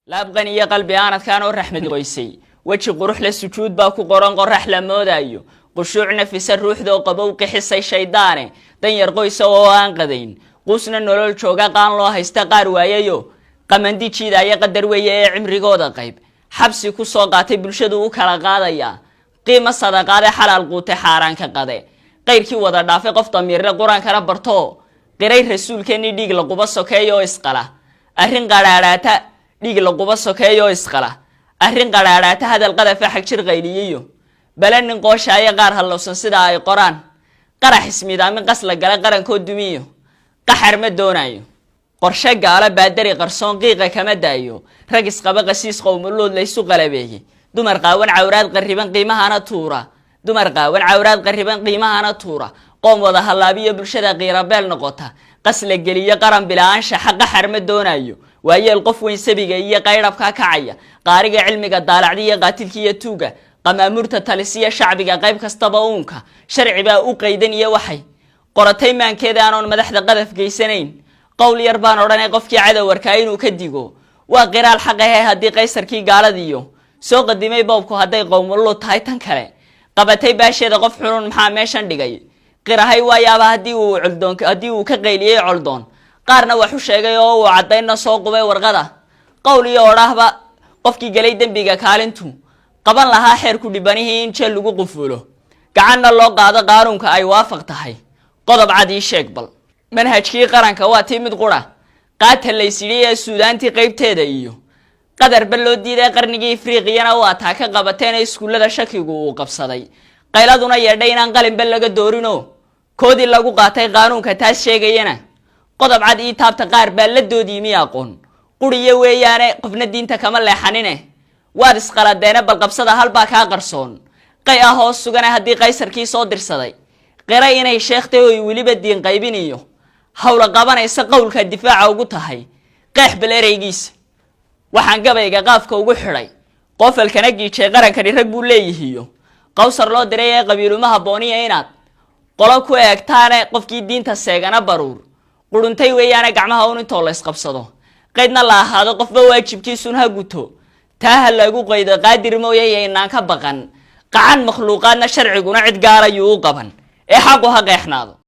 Laabqan iyo qalbi aanadkaan oo raxmad qoysay, weji qurux le, sujuud baa ku qoran, qorax la moodaayo, qushuuc nafisa, ruuxdoo qabow qixisay shaydaane, danyar qoysa oo aan qadayn, quusna nolol jooga, qaan loo haysta, qaar waayayo, qamandi jiidaaya, qadar weeye ee cimrigooda qayb xabsi ku soo qaatay, bulshadu u kala qaadayaa qiimo sadaqaade, xalaal quute, xaaraan ka qade, qayrkii wada dhaafay, qof damiirle, qur-aankana bartoo qiray rasuulkeennii, dhiig laquba sokeeyo oo isqala, arrin qadhaadhaata, dhiig laquba sokeeyo oo isqala, arrin qadhaadhaata, hadal qadafa, xag jir qayliyiyo bale, nin qooshaayo, qaar hallowsan sidaa ay qoraan, qarax ismiidaamin, qas la gala, qarankoo dumiyo, qaxar ma doonayo, qorshe gaalo, baadari qarsoon, qiiqa kama daayo, rag isqaba, qasiis qowmuluud laysu qalabeeyey, dumar qaawan, cawraad qarriban, qiimahana tuura, dumar qaawan, cawraad qarriban, qiimahana tuura, qoom wada hallaabiyo, bulshada qiirabeel noqota, qas la geliyo, qaran bila-aanshaxa, qaxar ma doonayo, waayeel, qof weyn, sabiga iyo qaydhabka kacaya, qaariga cilmiga daalacdi iyo qaatilka iyo tuuga, qamaamurta talisiya, shacbiga qayb kastaba uunka sharci baa u qaydan iyo waxay qoratay maankeeda, aanoon madaxda qadaf geysanayn, qowl yar baan odhanay, qofkii cadowarkaa inuu ka digo waa qiraal xaq ahe. Haddii qaysarkii gaaladiiyo soo qadimay boobku, hadday qowmuluud tahay tan kale qabatay baasheeda, qof xunun maxaa meeshan dhigay, qirahay waayaaba haddii uu coldoon, haddii uu ka qayliyey coldoon, qaarna wax u sheegay oo uu caddaynna soo qubay warqada, qowl iyo odhaahba qofkii gelay dembiga kaalintu qaban lahaa, xeerku dhibanihii in jeel lagu qufulo, gacanna loo qaado, qaanuunka ay waafaq tahay, qodob cad ii sheeg bal. Manhajkii qaranka waa tii mid qura qaata laysidhi ee Suudaantii qaybteeda iyo qadarba loo diiday, qarnigii Ifriiqiyana waa taa ka qabateen ee iskuullada shakigu uu qabsaday, qayladuna yeedhay inaan qalinba laga doorinoo koodii lagu qaatay qaanuunka taas sheegayana, qodob cad ii taabta. Qaar baa la doodiimi aqoon quriyo weeyaane, qofna diinta kama leexanine, waad isqaladeene, balqabsada halbaa kaa qarsoon, qay ah hoos sugane. Haddii qaysarkii soo dirsaday qira inay sheekhtay oy weliba diin qaybiniyo howla qabanaysa, qowlka difaaca ugu tahay, qeex bal ereygiisa. Waxaan gabayga qaafka ugu xidhay, qoofalkana giijay, qarankani rag buu leeyihiyo qawsar loo diray ee qabiilumaha booniya inaad qolo ku eegtaane, qofkii diinta seegana baruur quruntay weeyaane, gacmaha un intoo la ysqabsado, qaydna la ahaado, qofba waajibkiisun ha guto, taa ha lagu qaydo, qaadir mooye inaan ka baqan qacan makhluuqaadna, sharciguna cid gaarayuu u qaban ee xaqu ha qeexnaado.